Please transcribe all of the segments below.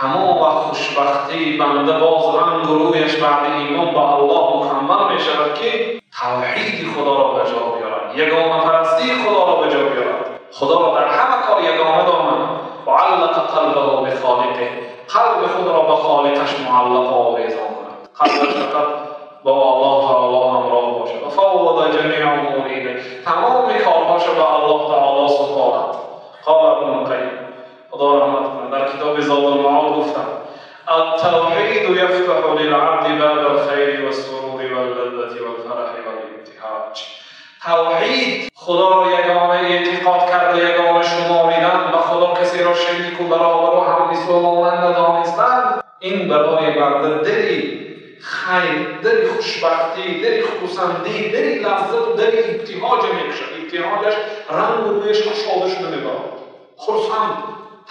Ҳамон вақт хушбахтии банда боз ранг ва рӯяш баъди имон ба Аллоҳ мукаммал мешавад, ки тавҳиди Худоро ба ҷо биёрад, ягонапарастии Худоро ба ҷо биёрад, Худоро дар ҳама кор ягона донад. Ва аллақа қалбаҳу бихолиқиҳ, қалби худро ба холиқаш муаллақ ва овезон кунад, қалбаш фақат бо Аллоҳ таоло ҳамроҳ бошад. Ва фаввада ҷамиа умури илайҳ, тамоми корҳояшро ба Аллоҳ таоло супорад. Қол Ибну Қайим, Худо раҳмат кунад, дар китоби Зодулмаод гуфтанд: التوحيد يفتح للعبد باب الخير والسرور واللذة والفرح والابتهاج. توحید، خدا را یگانه اعتقاد کرده، یگانه شماریدن و خدا کسی را شریک و برابر و هم‌مثل و مانند ندانستن، این برای بنده دلی خیر، دلی خوشبختی، دلی خرسندی، دلی لذت و دلی ابتهاج میکشد. ابتهاجش رنگ و رویش کشاده شده میبرد، خرسند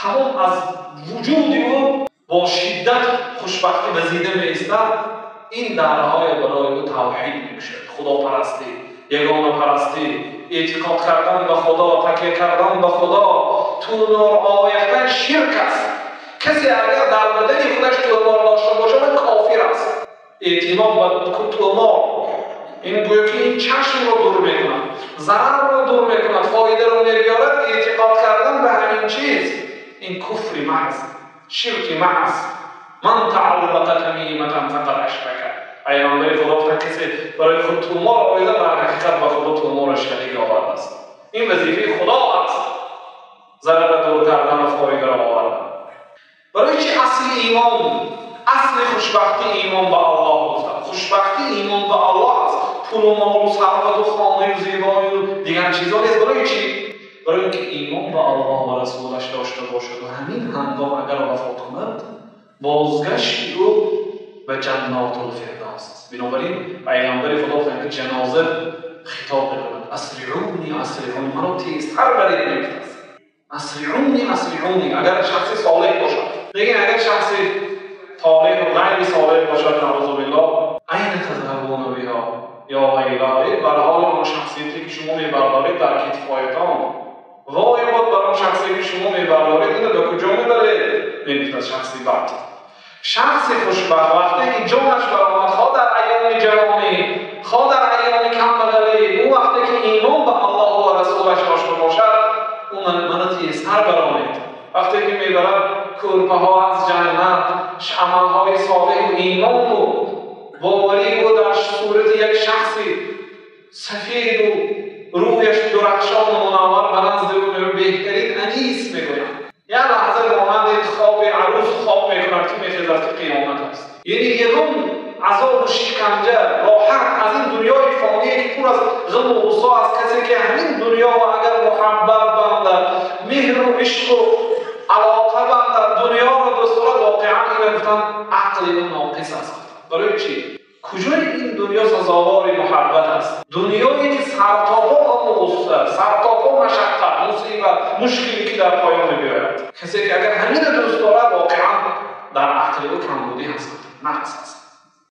تمام از وجود او با شدت خوشبختی وزیده میایستد. این درهای برای او توحید میکشد، خداپرستی، یگانه پرستی، اعتقاد کردن به خدا، تکیه کردن به خدا. تونار آویختن شرک است. کسی اگر در بدن خودش تومار داشته باشد کافر است. اعتماد به تومار، این گویا که این چشم را دور میکند، ضرر را دور میکند، فایده را میبیارد. اعتقاد کردن به همین چیز، این کفر محض، شرک محض. من تعلق تمیمة فقد اشرک. پیامبر خدا گفتند کسی برای خود تومار آویزد، در حقیقت به خدا تومار شریک آورده است. این وظیفه خدا است، ضرر دور کردن و فایده را آوردن. برای چی اصل ایمان، اصل خوشبختی ایمان به الله گفتند؟ خوشبختی ایمان به الله است. پول و مال و ثروت و خانه و زیبایی و دیگر چیزا نیست. برای چی؟ برای اینکه ایمان به الله و رسولش داشته باشد و همین هنگام اگر وفات کند، بازگشت او به جنات الفردوس است. بنابراین پیامبر خدا گفتند که جنازه خطاب میکند: اسرعونی اسرعونی، مرا تیزتر برید. میگفت است اسرعونی اسرعونی، اگر شخصی صالح باشد. لیکن اگر شخصی طالح و غیر صالح باشد، نعوذ بالله، این تذهبون بها یا ویلاه، بر حال آن شخصیتی که شما میبردارید در کتفهایتان، وای باد بر آن شخصی که شما میبردارید، اینو به کجا میبرید؟ میگفت از شخصی بد. شخص خوشبخت وقتی که جانش برآمد، خواه در ایام جوانی، خواه در ایام کمبغلی، او وقتی که ایمان به الله و رسولش داشته باشد، او منو تیزتر برآمد. وقتی که میبرد کورپه ها از جنت، عملهای صالح و ایمان و باوری او در صورت یک شخصی سفید و رویش درخشان و منور به نزد او بهترین انیس میگویند. یک لحظه مانند خواب عروس خواب میکند که میخیزد که قیامت است. یعنی یگان عذاب و شکنجه راحت از این دنیای فانی که پر از غم و غصه است، کسی که همین دنیا و اگر محبت بندد، مهر و عشق و علاقه بندد، دنیا را دوست دارد، واقعا اینو گفتن عقل او ناقص است. برای چی؟ کجای این دنیا سزاوار محبت است؟ دنیایی که سرتاپا غم و غصه، سرتاپا مشقت، مصیبت، مشکلی که در پایان می‌آید. کسی که اگر همین دوست دارد، واقعا در عقل او کمبودی هست، نقص است.